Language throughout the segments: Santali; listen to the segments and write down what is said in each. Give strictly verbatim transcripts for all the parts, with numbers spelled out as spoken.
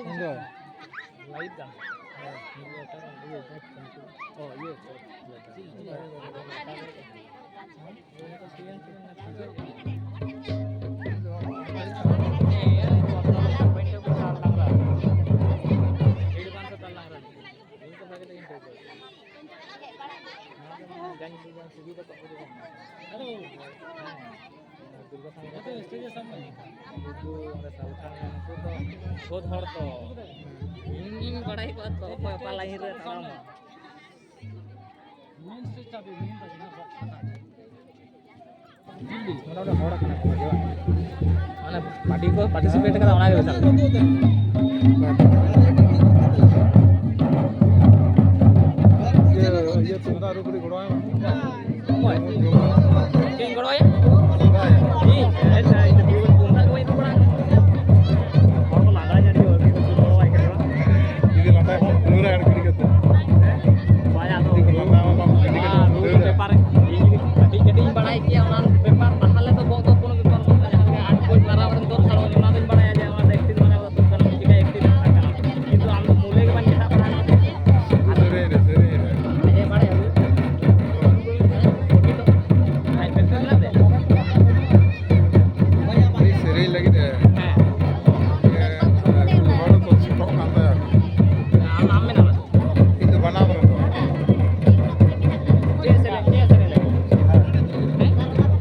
ᱤᱧ ᱫᱚ ᱞᱟᱭᱤᱴ ᱫᱟ᱾ ᱚ, ᱤᱭᱟᱹ᱾ ᱵᱚᱦᱩᱛ ᱦᱚᱲ ᱛᱚ᱾ ᱤᱧ ᱵᱟᱲᱟᱭ ᱠᱚᱣᱟ ᱛᱚ, ᱚᱠᱚᱭ ᱚᱠᱟ line ᱨᱮ ᱛᱟᱲᱟᱢᱟ᱾ ᱢᱟᱱᱮ, ᱚᱸᱰᱮ ᱦᱚᱲ ᱠᱟᱱᱟ ᱠᱚ, ᱵᱩᱡᱷᱟᱹᱣ? ᱢᱟᱱᱮ, party ᱠᱚ participate ᱠᱟᱫᱟ, ᱚᱱᱟ ᱜᱮ ᱵᱮᱯᱟᱨ᱾ ᱤᱭᱟᱹ, ᱤᱭᱟᱹ, ᱛᱩᱢᱫᱟᱜ ᱨᱩ ᱠᱟᱹᱴᱤᱡ ᱜᱚᱲᱚ ᱟᱭ ᱢᱮ᱾ ᱚᱠᱚᱭ? ᱪᱮᱫ ᱤᱧ ᱜᱚᱲᱚ ᱟᱭᱟ? ᱤᱧ? ᱦᱮᱸ, ᱛᱩᱢᱫᱟᱜ ᱜᱮ ᱵᱟᱹᱧ ᱨᱩ ᱵᱟᱲᱟ ᱟᱠᱟᱫᱟ᱾ ᱦᱚᱲ ᱠᱚ ᱞᱟᱸᱫᱟ ᱧᱟᱹᱰᱤ ᱦᱚᱲ ᱠᱚ ᱜᱚᱲᱚ ᱟᱭ ᱠᱟᱱᱟ᱾ ᱡᱩᱫᱤ ᱞᱟᱸᱫᱟ ᱠᱷᱟᱱ ᱫᱟᱹᱲᱟ ᱟᱨ ᱜᱤᱰᱤ ᱠᱟᱛᱮ᱾ ᱵᱟᱭ ᱟᱫᱚ᱾ ᱡᱩᱫᱤ ᱞᱟᱸᱫᱟ ᱦᱚᱸ ᱵᱟᱢ ᱜᱤᱰᱤ ᱠᱟᱛᱮ ᱟᱨ ᱫᱟᱹᱲᱟ᱾ ᱵᱮᱯᱟᱨ ᱤᱧ ᱡᱩᱫᱤ ᱠᱟᱹᱴᱤᱡ ᱠᱟᱹᱴᱤᱡ ᱤᱧ ᱵᱟᱲᱟᱭ ᱠᱮᱭᱟ ᱚᱱᱟ ᱵᱮᱯᱟᱨ, ᱛᱟᱦᱚᱞᱮ ᱫᱚ ᱵᱚᱦᱚᱜ ᱫᱚ ᱠᱳᱱᱳ ᱵᱮᱯᱟᱨ ᱵᱟᱝ ᱠᱟᱱᱟ᱾ ᱡᱟᱦᱟᱸ ᱞᱮᱠᱟ ᱟᱴ ᱵᱚᱭ ᱢᱟᱨᱟᱝ ᱨᱮᱱ ᱫᱚ ᱛᱷᱟᱲᱚ ᱚᱱᱟ ᱫᱚᱧ ᱵᱟᱲᱟᱭᱟ ᱡᱮ ᱚᱱᱟ ᱫᱚ ᱮᱠᱴᱤᱝ ᱢᱟᱱᱮ ᱚᱱᱟ ᱫᱚ ᱠᱟᱱᱟ, ᱪᱤᱠᱟ ᱮᱠᱴᱤᱝ ᱠᱟᱱᱟ᱾ ᱠᱤᱱᱛᱩ ᱟᱢ ᱫᱚ ᱢᱩᱞᱮ ᱜᱮ ᱵᱟᱝ ᱪᱮᱫᱟᱜ ᱯᱟᱲᱦᱟᱣ ᱠᱟᱱᱟ᱾ ᱥᱮᱨᱮᱧ ᱨᱮ, ᱥᱮᱨᱮᱧ ᱨᱮ᱾ ᱟᱡ ᱮ ᱵᱟᱲᱟᱭᱟ᱾ ᱟᱡ ᱯᱮᱠᱴᱤᱥ ᱢᱮᱱᱟᱜ ᱛᱟᱭᱟ? ᱩᱱᱤ ᱥᱮᱨᱮᱧ ᱞᱟᱹᱜᱤᱫ ᱮ, ᱦᱮᱸ᱾ ᱮ, ᱦᱚᱲ ᱠᱚ ᱥᱮᱴᱮᱨᱚᱜ ᱠᱟᱱ ᱛᱟᱭᱟ᱾ ᱟᱢ, ᱟᱢ ᱢᱮᱱᱟᱢᱟ? ᱤᱧ ᱫᱚ ᱵᱟᱱᱟᱢ ᱨᱮ᱾ ᱪᱮᱫ ᱥᱮᱨᱮᱧ, ᱪᱮᱫ ᱥᱮᱨᱮᱧ ᱞᱟᱹᱜᱤᱫ? ᱦᱮᱸ?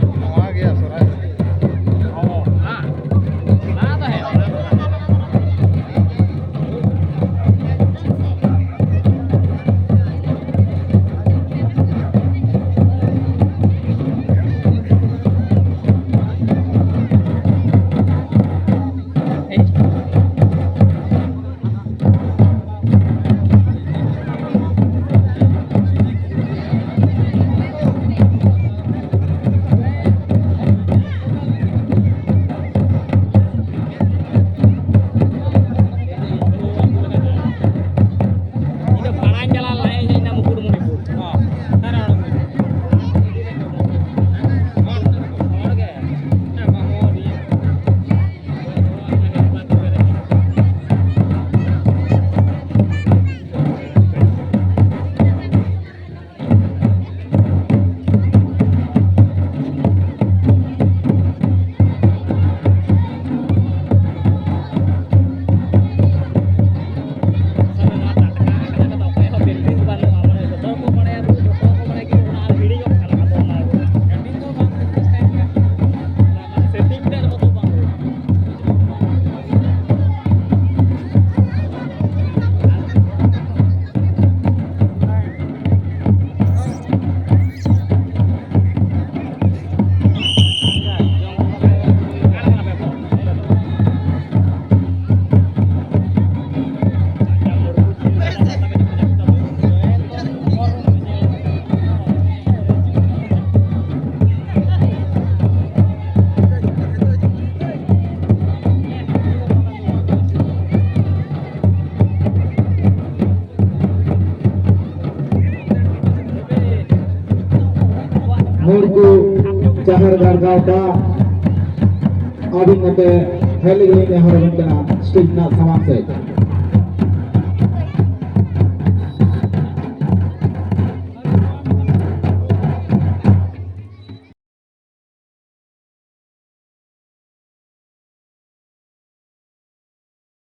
ᱡᱟᱦᱮᱨ ᱜᱟᱲ ᱜᱟᱶᱛᱟ ᱟᱹᱵᱤᱱ ᱱᱚᱛᱮ ᱦᱮᱡ ᱞᱟᱹᱜᱤᱫ ᱞᱤᱧ ᱱᱮᱦᱚᱨ ᱟᱵᱤᱱ ᱠᱟᱱᱟ ᱥᱴᱮᱡᱽ ᱨᱮᱱᱟᱜ ᱥᱟᱢᱟᱝ ᱥᱮᱫ᱾